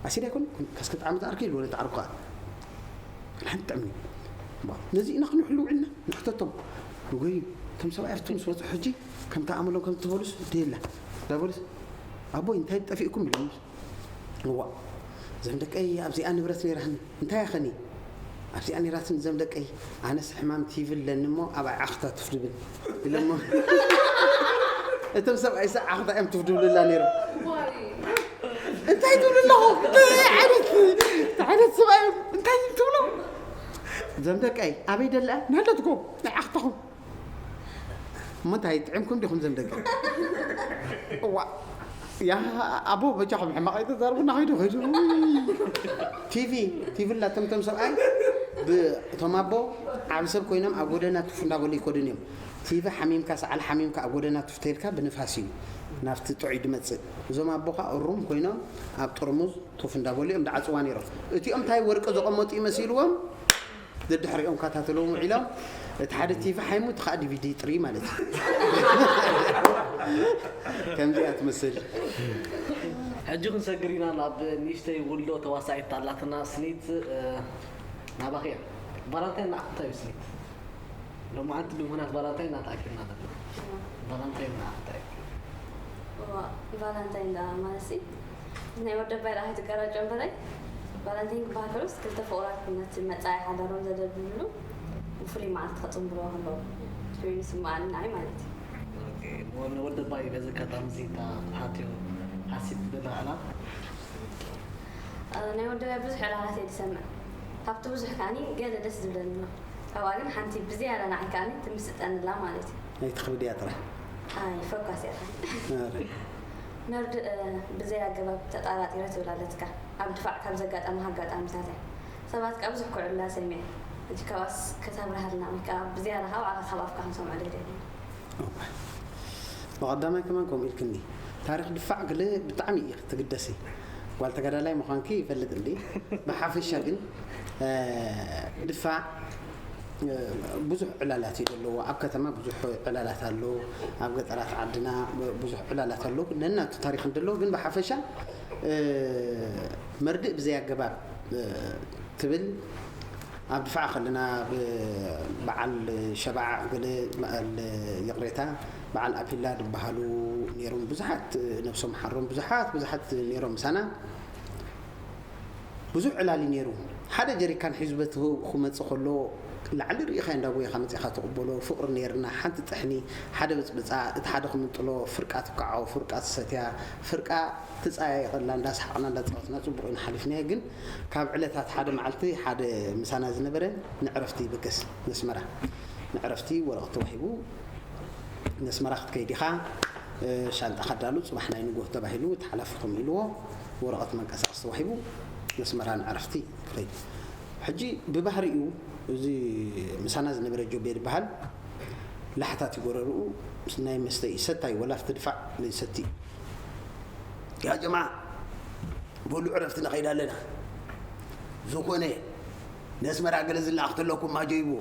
ኣሲድ ኣይኮን እስከ ጣዕሚ ዝኣርኪ ኢሉ ወለ ተዓርኩ ሓንቲ ጥዕሚ ነዚ ኢና ክንሕሉ ውዕልና ንሕተቶም ንጎይ እቶም ሰብኣይ ኣብቲ ምስ ወፁ ሕጂ ከምቲ ኣመሎም ከም ትበሉስ ደየላ ዳበሉስ ኣቦይ እንታይ ጠፊእኩም ኢሎም እዋ እዞም ደቀይ ኣብዚኣ ንብረት ነይራትኒ እንታይ ያኸኒ ኣብዚኣ ነይራትኒ እዞም ደቀይ ኣነስ ሕማም ቲቪ ኣለኒ እሞ ኣብ ዓኽታ ትፍ ድብል ኢሎሞ እቶም ሰብኣይ ሰ ዓኽታ እዮም ትፍ ድብሉላ ነይሮም እንታይ ትብሉ ኣለኹ ዓይነት ዓይነት ሰብኣይ እንታይ ትብሎ እዞም ደቀይ ኣበይ ደላ ናለትኩም ናይ ዓኽታኹም እሞ እንታይ ጥዕምኩም ዲኹም ዘምደገ እዋ ያ ኣቦ በጃኹም ሕማቕ ኣይተዛርቡና ኸይዱ ኸይዱ ቲቪ ቲቪ ላተምቶም ሰብኣይ ብእቶም ኣቦ ዓብ ሰብ ኮይኖም ኣብ ጎደና ትፉ እንዳበሉ ይኮዱን እዮም ቲቪ ሓሚምካ፣ ሰዓል ሓሚምካ ኣብ ጎደና ቱፍ ተልካ ብንፋስ እዩ ናብቲ ጥዑይ ድመጽእ። እዞም ኣቦ ከኣ እሩም ኮይኖም ኣብ ጥርሙዝ ቱፍ እንዳበሉ እዮም ድዓጽዋ ነይሮም። እቲኦም እንታይ ወርቂ ዘቐመጡ ይመሲልዎም፣ ደድሕሪኦም ካታተለዎም ውዒሎም። እቲ ሓደ ቲቪ ሓይሙ፣ እቲ ከኣ ዲቪዲ ጥሪ ማለት እዩ። ከምዚኣ ትመስል። ሕጂ ክንሰግር ኢና ናብ ንእሽተይ ውልዶ ተዋሳኢት ኣላትና ስኒት፣ እ፣ ናባኺ እያ። ቫላንታይን ንዓኺ እንታይ እዩ ስኒት? ሎማዓንቲ ብምኽንያት ቫላንታይን ኢና ተኣኪብና ዘለና። ቫላንታይን ንዓኺ እንታይ እዩ? እዋ፣ ቫላንታይን ደኣ ማለት ሲ ናይ ወደባይ ደኣ ኣይትጋራጮ እምበረይ። ቫላንታይን ክበሃል ከሎስ ክልተ ፍቑራት ነቲ መጻኢ ሓዳሮም ዘደልድልሉ ብፍሉይ መዓልቲ ከጽንብርዎ ከለዉ ኮይኑ ይስምዓኒ ንዓይ ማለት እዩ። ኦኬ፣ ንወደባይ በዚ ኣጋጣሚ እዚ እታ ክትሓትዮ ሓሲብ ትደሊ ኣላ? እ፣ ናይ ወደባይ ብዙሕ ዕላላት እየ ዝሰምዕ። ካብቲ ብዙሕ ከኣኒ ገለ ደስ ዝብለኒ ኣሎ። ካብኣ ግን ሓንቲ ብዝያዳ ንዓይ ከኣኒ ትምስጠኒ ኣላ ማለት እዩ። ኣይትኽብድያ ጥራሕ። ኣይ፣ ፈኳስ እያ። ኧረ። መርድእ፣ እ፣ ብዘይ ኣገባብ ተጣራጢረ ትብል ኣለትካ። ኣብ ድፋዕ ካብ ዘጋጠመ ኣጋጣሚታት እያ። ሰባት ከኣ ብዙሕ ክዕሉላ ሰሚዐ። ሕጂ ካብኣስ ከተብርሃልና ወይ ከኣ ብዝያዳ ካብ ዓኻ ካብ ኣፍካ ክንሰምዖ ደልየ ኣለና። ብቐዳማይ ከማን ከምኡ ኢልክኒ። ታሪኽ ድፋዕ ግለ ብጣዕሚ እዩ ትግደሲ። ጓል ተጋዳላይ ምዃንኪ ይፈልጥ እንዲ። ብሓፈሻ ግን፣ እ፣ ድፋዕ፣ እ፣ ብዙሕ ዕላላት እዩ ዘለዎ። ኣብ ከተማ ብዙሕ ዕላላት ኣሎ። ኣብ ገጠራት ዓድና ብዙሕ ዕላላት ኣሎ። ነናቱ ታሪኽ እንደሎ ግን ብሓፈሻ፣ እ፣ መርድእ ብዘይ ኣገባብ፣ እ፣ ትብል ኣብ ድፋዕ ከለና ብ-፣ በዓል ሸባዕ ገለ በዓል ይቕሬታ በዓል ኣፒላ ዝበሃሉ ነይሮም። ብዙሓት ነብሶም ሓሮም ብዙሓት ብዙሓት ነይሮም ምሳና። ብዙሕ ዕላል እዩ ነይሩ። ሓደ ጀሪካን ሒዙ በቲ ክመጽእ ከሎ ላዕሊ ርኢኻ እንዳጎየኻ መጺኻ ትቕበሎ። ፍቕሪ ነይርና። ሓንቲ ጥሕኒ፣ ሓደ ብጽብጻ፣ እቲ ሓደ ክምንጥሎ፣ ፍርቃ ትብቅዖ፣ ፍርቃ ትሰትያ፣ ፍርቃ ትጸያየቐላ፣ እንዳሰሓቕና እንዳጻወትና ጽቡቕ ኢና ሓሊፍናዮ። ግን ካብ ዕለታት ሓደ መዓልቲ ሓደ ምሳና ዝነበረ ንዕረፍቲ ይብገስ ነስመራ። ንዕረፍቲ ወረቐት ተዋሂቡ ነስመራ ክትከይድ ኢኻ፣ እ፣ ሻንጣ ከዳሉ፣ ጽባሕ ናይ ንግሆ ተባሂሉ፣ እቲ ሓላፊ ከምኡ ኢልዎ፣ ወረቐት መንቀሳቐሲ ተዋሂቡ ነስመራ ንዕረፍቲ ይኸይድ። ሕጂ ብባህሪኡ እዚ ምሳና ዝነበረ ጆቤ ዝበሃል ላሕታት ይጎረርኡ፣ ናይ መስተ እዩ፣ ሰታይ፣ ወላ ኣብቲ ድፋዕ ዘይሰቲ እዩ። ያ ጀማ፣ በሉ ዕረፍቲ ንኸይድ ኣለና። ዝኾነ ነስመራ ገለ ዝለኣኽ ተለኩም ኣጀይብዎ።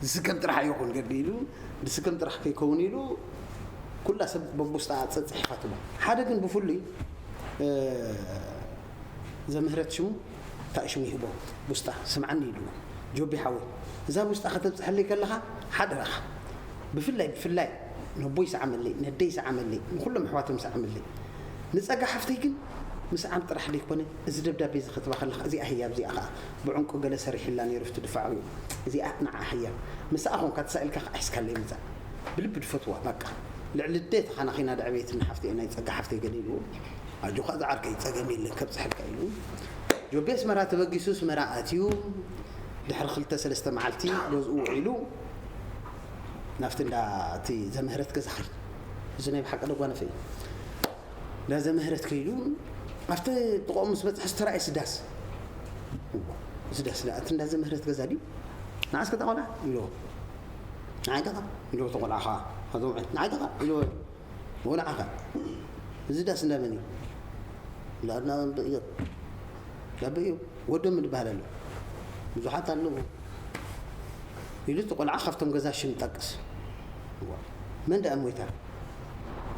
ዝስከም ጥራሕ ኣይኹን ገዲ ኢሉ፣ ዝስከም ጥራሕ ከይከውን ኢሉ፣ ኩላ ሰብ በቡስጣ ጸጽሒፋትዎ። ሓደ ግን ብፍሉይ፣ እ፣ ዘምህረት ሽሙ፣ እንታይ ሽሙ ይህቦ? ቡስጣ፣ ስምዓኒ ኢልዎ። ጆቢ ሓወይ፣ እዛ ቡስጣ ከተብጽሐለይ ከለኻ፣ ሓደራኻ፣ ብፍላይ፣ ብፍላይ፣ ነቦይ ሰዓመለይ፣ ነደይ ሰዓመለይ፣ ንኹሎም ኣሕዋቶም ሰዓመለይ። ንጸጋ ሓፍተይ ግን ምስዓም ጥራሕ ደይኮነ፣ እዚ ደብዳቤ እዚ ክትባ ከለኻ፣ እዚኣ ህያ፣ እዚኣ ኸኣ ብዕንቁ ገለ ሰሪሕላ ነይሩ፣ ኣብቲ ድፋዕ እዩ። እዚኣ ንዓ ህያ። ምስኣ ኾንካ ተሳኢልካ ኸዓ ሒዝካለይ ምጻእ። ብልቢ ድፈትዋ፣ ባቃ። ልዕሊ ኣዴ ተኻናኺና ደዕበየትኒ ሓፍተይ፣ ናይ ጸጋ ሓፍተይ ገለ ኢልዎ። ኣጆኻ ዝዓርከይ፣ ጸገም የለን፣ ከብጽሐልካ ኢሉ። ጆቤ ኣስመራ ተበጊሱ ኣስመራ ኣትዩ። ድሕሪ ክልተ ሰለስተ መዓልቲ ገዝኡ ውዒሉ ናብቲ እንዳ እቲ ዘምህረት ገዛ ኸይዱ። እዚ ናይ ብሓቂ ደጓነፈ እዩ። እንዳ ዘምህረት ከይዱ ኣብቲ ጥቕኦም ምስ በጽሐ ዝተራእየ ስዳስ። እዋ፣ ስዳስ፣ እቲ እንዳ ዘምህረት ገዛ ድዩ? ንዓስከ እታ ቆልዓ? ኢልዎ። ንዓይ ተኻ? ኢልዎ፣ እቲ ቆልዓ ኸዓ። ኣዞም ንዓይ ተኻ? ኢልዎ። ወላዓኻ፣ እዚ ዳስ እንዳ መን እዩ? እንዳ ኣድና እዮብ። እንዳ ኣበ እዮብ። ወዶም ዝበሃል ኣሎ። ብዙሓት ኣለዉ። ኢሉ እቲ ቆልዓ ካብቶም ገዛ ሽም ጠቅስ። እዋ። መን ደኣ ሞይታ?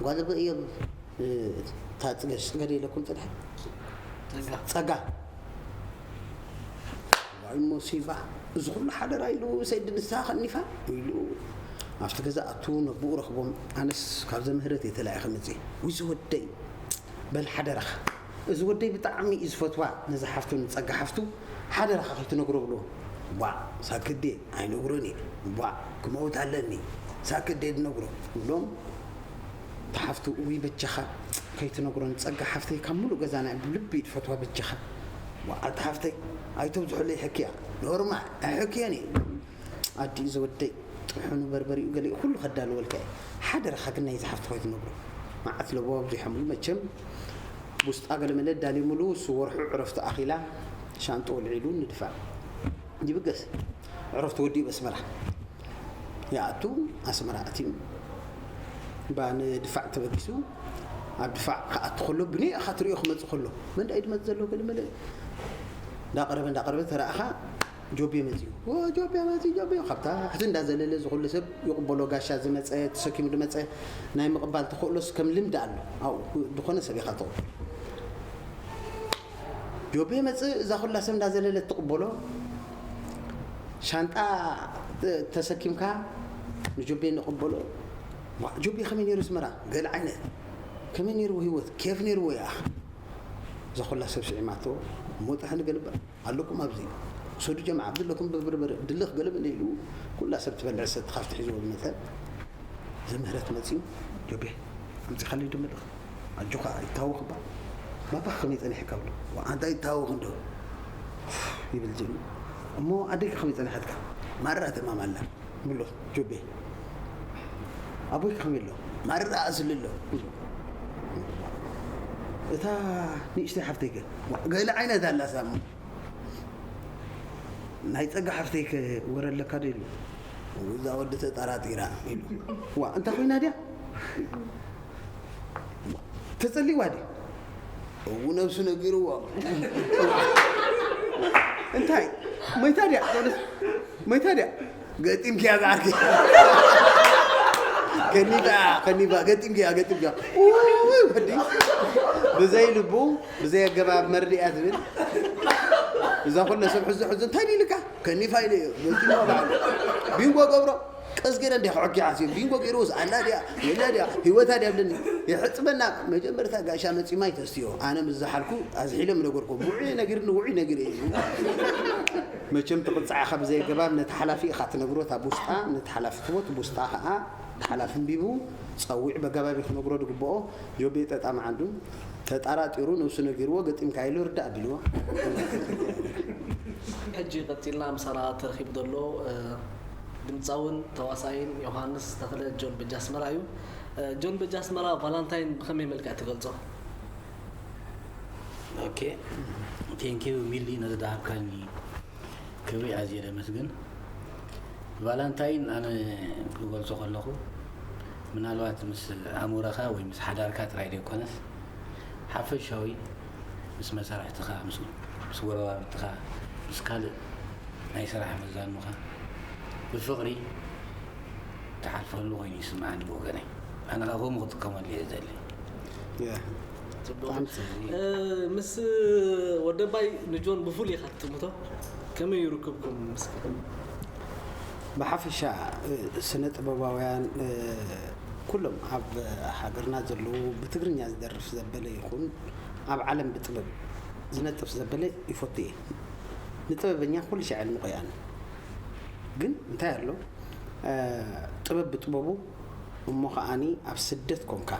ጓል ኣበ እዮብ፣ እ፣ እታ ጽገ-፣ ጽገደ ኢለኩም ጽንሐ? ጸጋ። ጸጋ። ዋይ ሞሲባ፣ እዚ ኩሉ ሓደራ ኢሉ ሰይዲ ንስኻ ከኒፋ ኢሉ ኣብቲ ገዛ ኣቱ ነብኡ ረኽቦም። ኣነስ ካብ ዘምህረት እየ ተላኢኸ መፅየ። ውይ ዝወደይ በል ሓደራኻ። እዚ ወደይ ብጣዕሚ እዩ ዝፈትዋ ነዛ ሓፍቱ ንፀጋ ሓፍቱ ሓደራኻ ከይትነግሮ ብሎ። ቧ ሳክዴ ኣይነግሮን እየ። ቧ ክመውት ኣለኒ ሳክዴ ዝነግሮ ብሎም። ተሓፍቱ ውይ በጃኻ ከይትነግሮ ንፀጋ ሓፍተይ ካብ ሙሉእ ገዛና ብልቢ እዩ ዝፈትዋ በጃኻ። ዋዓልቲ ሓፍተይ ኣይተብዝሑለይ ሕክያ ኖርማል ኣይሕክየን እየ። ኣዲኡ ዝወደይ ጥሕኑ በርበሪኡ ገሊኡ ኩሉ ከዳልወልካ እየ። ሓደራኻ ግን ናይዚ ሓፍቲ ከይትነግሮ። መዓት ለቦ ኣብዚሖምሉ መቸም ውስጣ ገለመለ ዳሊሙሉ እሱ ወርሑ ዕረፍቱ ኣኺላ ሻንጥኡ ኣልዒሉ ንድፋዕ ይብገስ። ዕረፍቱ ወዲኡ በስመራ ይኣቱ፣ ኣስመራ ኣትዩ። እምባ ንድፋዕ ተበጊሱ ኣብ ድፋዕ ክኣቱ ከሎ ብንያ ኢኻ ትሪኦ ክመጽእ ከሎ፣ መን ዳኣ እዩ ድመጽእ ዘሎ? ገለ መለ እንዳቐረበ እንዳቐረበ ተራእኻ፣ ጆቤ መጺኡ። "ኦ፣ ጆቤ መጺኡ፣ ጆቤ!" ካብታ ሕዚ እንዳዘለለ ዝኹሉ ሰብ ይቕበሎ። ጋሻ ዝመጸ፣ ተሰኪሙ ዝመጸ ናይ ምቕባል ተኽእሎስ ከም ልምዲ ኣሎ። ኣብኡ ዝኾነ ሰብ ኢኻ ትቕበሎ። ጆቤ መጽእ፣ እዛ ኩላ ሰብ እንዳዘለለት ትቕበሎ። ሻንጣ ተ-፣ ተሰኪምካ ንጆቤ ንቕበሎ። ዋ፣ ጆቤ ከመይ ነይሩ ኣስመራ? ገለ ዓይነት። ከመይ ነይርዎ ህይወት? ኬፍ ነይርዎ ይኣኽ። እዛ ኩላ ሰብ ስዒማቶ፣ ሞጣ ንገልበ ኣለኩም ኣብዚ። ውሰዱ ጀማዓ፣ ኣብዚ ኣለኩም ብብርበር፣ ድልኽ ገለመለ ኢሉ፣ ኩላ ሰብ ትበልዕ ሰቲ ካብቲ ሒዝዎ ዝመጸ። ዘምህረት መጺኡ፣ ጆቤ፣ ኣምጺኻለይ ዶ መልእኽ? ኣጆኻ፣ ኣይታወኽ እባ። ባባኽ ከመይ ጸኒሕካ ብሎ። ዋ፣ ኣንታ ኣይታወኽ እንዶ። ይብል ጅኑ። እሞ ኣደይካ ከመይ ጸኒሓትካ? ማራ ተማም ኣላ። ብሎ፣ ጆቤ። ኣቦይካ ከመይ ኣሎ? ማራ ኣስሊ ኣሎ። እታ ንእሽተይ ሓፍተይከ? ዋ፣ ገለ ዓይነት ኣላ ሳሙ። ናይ ጸጋ ሓፍተይከ ወረ ኣለካ ዶ ኢሉ። እዛ ወዲ ተጠራጢራ ኢሉ። ዋ፣ እንታይ ኮይና ድያ? ተጸሊዋ ድዩ? እው ነብሱ ነጊርዎ። እንታይ? መይታ ድያ? መይታ ድያ? ገጢምክያ ዝዓርኪ። ከኒፋ፣ ከኒፋ፣ ገጢምክያ፣ ገጢምክያ። ውይ፣ ወዲ። ብዘይ ልቡ፣ ብዘይ ኣገባብ መርድእያ ትብል። እዛ ኩለ ሰብ ሕዚ፣ ሕዚ እንታይ ኢልካ? ከኒፋ ኢለ እየ። ገጢምዋ በዓል። ቢንጎ ገብሮ። ቀስ ገይረ እንዲያ ክዕኪ ዓስዮ። ቢንጎ ገይርዎስ ኣላ ድያ? የላ ድያ? ህይወታ ድያ ብለኒ። ይሕጽበና። መጀመርታ ጋሻ መጺ ማይ ተስትዮ። ኣነ ምስ ዝሓልኩ ኣዝሒሎም ነገርኩም። ውዑይ ነጊርኒ፣ ውዑይ ነጊረ እዩ። መቸም ትቕጻዕ ኢኻ ብዘይ ኣገባብ ነቲ ሓላፊ ኢኻ ትነግሮ። እታ ብውሽጣ ነቲ ሓላፊ ትቦ፣ እቲ ብውሽጣ ኸኣ እቲ ሓላፊ ኣንቢቡ ጸዊዑ በገባቢ ክነግሮ ዝግብኦ። ዮቤ ጠጣ መዓንዱ ተጠራጢሩ ነብሱ ነጊርዎ፣ ገጢምካ ኢሉ ርዳእ ኣቢልዎ። ሕጂ ቀጺልና ምሳና ተረኺቡ ዘሎ፣ እ፣ ድምጻውን ተዋሳይን ዮሃንስ ተኽለ ጆን በጃ ኣስመራ እዩ። እ፣ ጆን በጃ ኣስመራ ቫላንታይን ብኸመይ መልክዕ ትገልጾ? ኦኬ፣ ቴንኪዩ ሚሊ ነዚ ዝሃብካኒ ክብሪ ኣዝየ ደመስግን። ቫላንታይን ኣነ ክገልጾ ከለኹ ምናልባት ምስ ኣእምሮኻ ወይ ምስ ሓዳርካ ጥራይ ዘይኮነስ ሓፈሻዊ ምስ መሳርሕትኻ፣ ምስ፣ ምስ ጎረባብትኻ፣ ምስ ካልእ ናይ ስራሕ መዛኑኻ ብፍቕሪ ትሓልፈሉ ኮይኑ ይስምዓኒ ብወገነይ። ኣነ ኸኣ ከምኡ ክጥቀመሉ እየ ዝደሊ። ያ። ጽቡቕ። ብጣዕሚ ጽቡቕ። እ፣ ምስ ወደባይ ንጆን ብፍሉይ ኢኻ ትጥምቶ? ከመይ እዩ ርክብኩም እስከ? ብሓፈሻ፣ እ፣ ስነ ጥበባውያን፣ እ፣ ኩሎም ኣብ ሃገርና ዘለዉ ብትግርኛ ዝደርፍ ዘበለ ይኹን ኣብ ዓለም ብጥበብ ዝነጥፍ ዘበለ ይፈቱ እየ። ንጥበበኛ ኩሉ ሻዕ የድንቖ እየ ኣነ። ግን እንታይ ኣሎ፣ እ፣ ጥበብ ብጥበቡ እሞ ከኣኒ ኣብ ስደት ኮንካ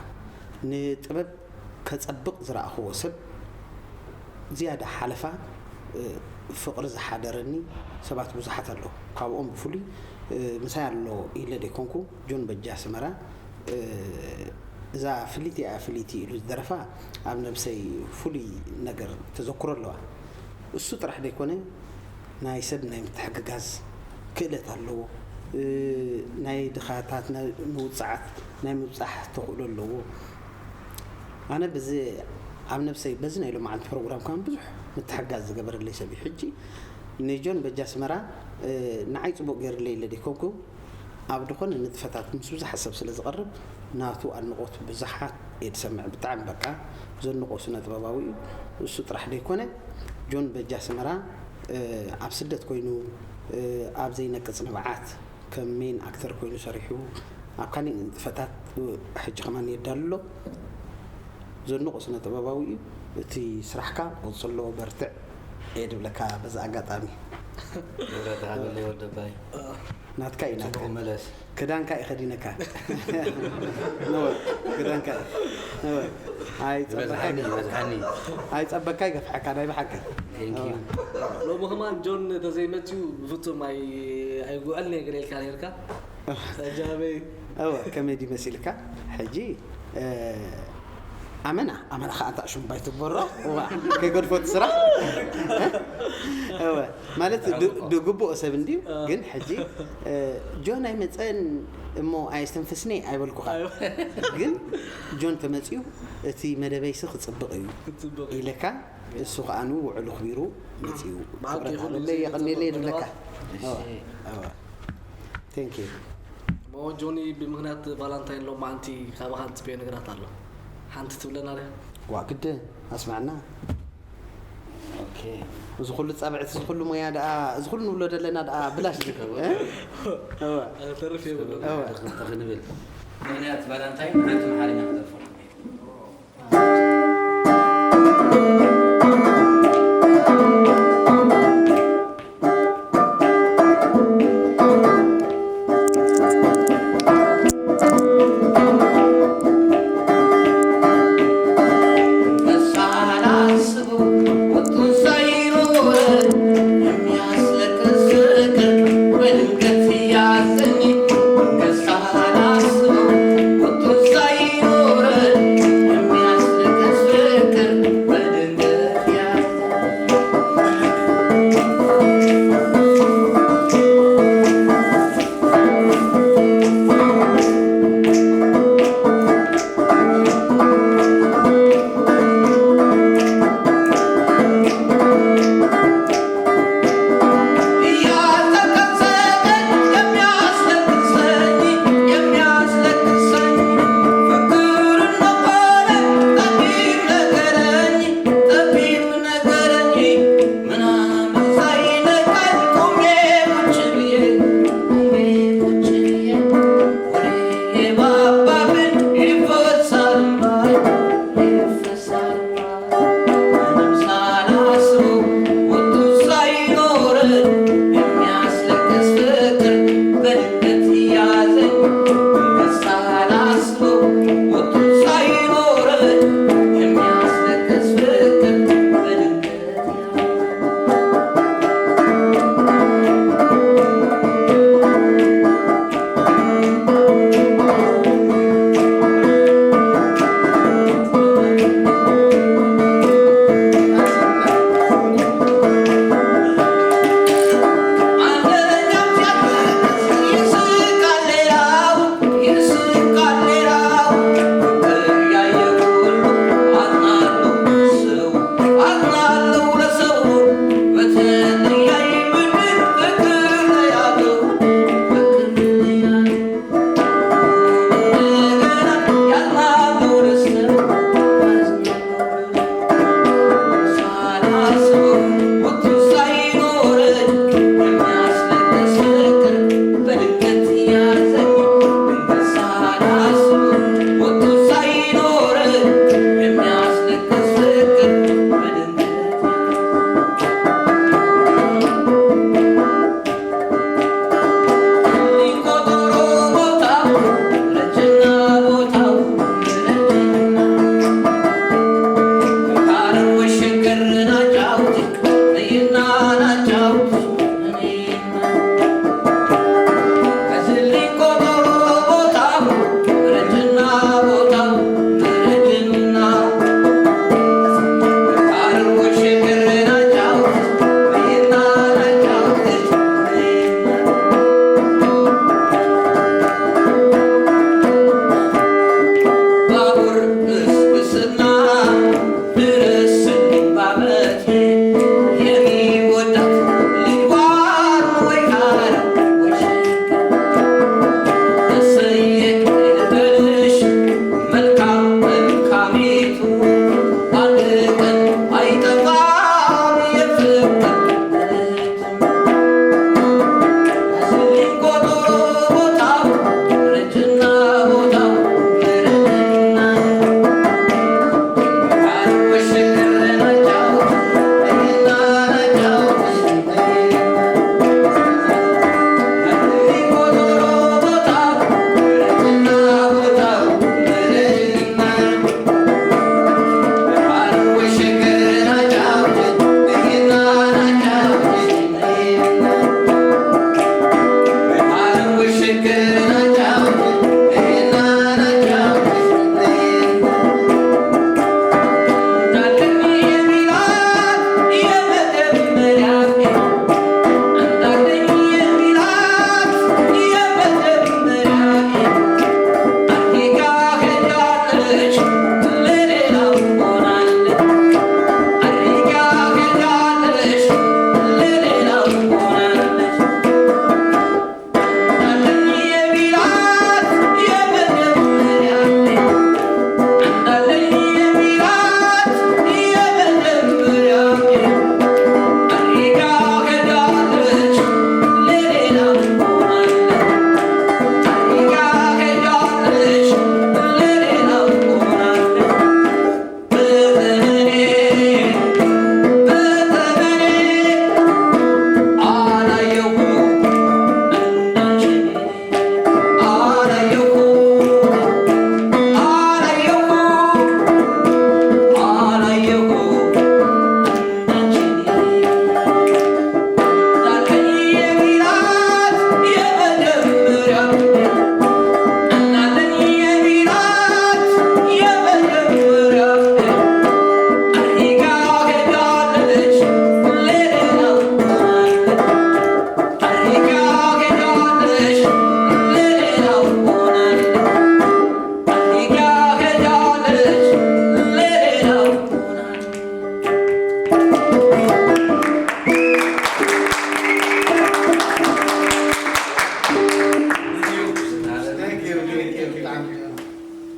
ንጥበብ ከጸብቕ ዝረኣኽዎ ሰብ ዝያዳ ሓለፋ፣ እ፣ ፍቕሪ ዝሓደረኒ ሰባት ብዙሓት ኣለዉ። ካብኦም ብፍሉይ፣ እ፣ ምሳይ ኣሎ ኢለ ደይኮንኩ፣ ጆን በጃ ኣስመራ፣ እ፣ እዛ ፍልይቲ እያ ፍልይቲ ኢሉ ዝደረፋ ኣብ ነብሰይ ፍሉይ ነገር ተዘክሮ ኣለዋ። እሱ ጥራሕ ደይኮነ፣ ናይ ሰብ ናይ ምትሕግጋዝ ክእለት ኣለዎ። እ፣ ናይ ድኻታት ናይ ንውጽዓት ናይ ምብጻሕ ተኽእሎ ኣለዎ። ኣነ በዚ ኣብ ነብሰይ በዚ ናይ ሎማዓንቲ ፕሮግራም ከማን ብዙሕ ምትሕጋዝ ዝገበረለይ ሰብ እዩ። ሕጂ ንጆን በጃ ኣስመራ፣ እ፣ ንዓይ ጽቡቕ ገይርለይ ኢለ ደይኮንኩ፣ ኣብ ዝኾነ ንጥፈታት ምስ ብዙሓት ሰብ ስለ ዝቐርብ፣ ናቱ ኣድንቖት ብዙሓት እየ ዝሰምዕ። ብጣዕሚ በቃ ዘንቖ ስነ ጥበባዊ እዩ። እሱ ጥራሕ ደይኮነ፣ ጆን በጃ ኣስመራ፣ እ፣ ኣብ ስደት ኮይኑ፣ እ፣ ኣብ ዘይነቅጽ ንብዓት ከም ሜን ኣክተር ኮይኑ ሰሪሑ፣ ኣብ ካሊእ ንጥፈታት፣ እ፣ ሕጂ ከማን የዳሉ ኣሎ። ዘንቖ ስነ ጥበባዊ እዩ። እቲ ስራሕካ ቀጽሎ፣ በርትዕ እየ ድብለካ በዚ ኣጋጣሚ። ንብረት ሃበለይ ወደባይ። ናትካ እዩ፣ ናትካ። ጽቡቕ መለስ። ክዳንካ እዩ ከዲነካ። ነወ፣ ክዳንካ እዩ። ነወ። ኣይ ጸበካ ይበዝሓኒ፣ ይበዝሓኒ። ኣይ ጸበካ ይገፍሐካ፣ ናይ ብሓቂ። Thank you። ሎሚ ከማን ጆን ተዘይመጽዩ ብፍጹም ኣይ-፣ ኣይጉዕልን እየ ገለ ኢልካ ነርካ። ሕጂ ኣበይ? እወ፣ ከመይ ድዩ መሲልካ? ሕጂ፣ እ፣ ኣመና ኣመና ከኣ ኣንታ ሽምባይ ትበሮ እዋ ከይገድፎ እቲ ስራሕ እወ ማለት ድ- ድግብኦ ሰብ እንድዩ ግን ሕጂ እ፣ ጆን ኣይመፀን እሞ ኣየስተንፍስኒ ኣይበልኩኻ ግን ጆን ተመፅዩ እቲ መደበይሲ ክፅብቕ እዩ ክትፅብቕ ኢለካ እሱ ከኣ ንውዕሉ ክቢሩ መፅዩ ብሓቂ ክብረት ይኹን ሃበለይ እዚ የቐንየለይ መደባት- ይብለካ እወ እወ thank you እሞ ጆኒ ብምክንያት ቫላንታይን ሎማዓንቲ ካባኻ ንፅበዮ ነገራት ኣሎ ሓንቲ ትብለና ዶ ዋ ግድን ኣስማዕና ኦኬ እዚ ኩሉ ፃብዕቲ እዚ ኩሉ ሞያ ደኣ እዚ ኩሉ ንብሎ ዘለና ደኣ ብላሽ ድዩ? እ? እወ ተርፍ የብሉ እወ ክልተ ክንብል ምክንያት ቫላንታይን ሓንቲ መሓርኛ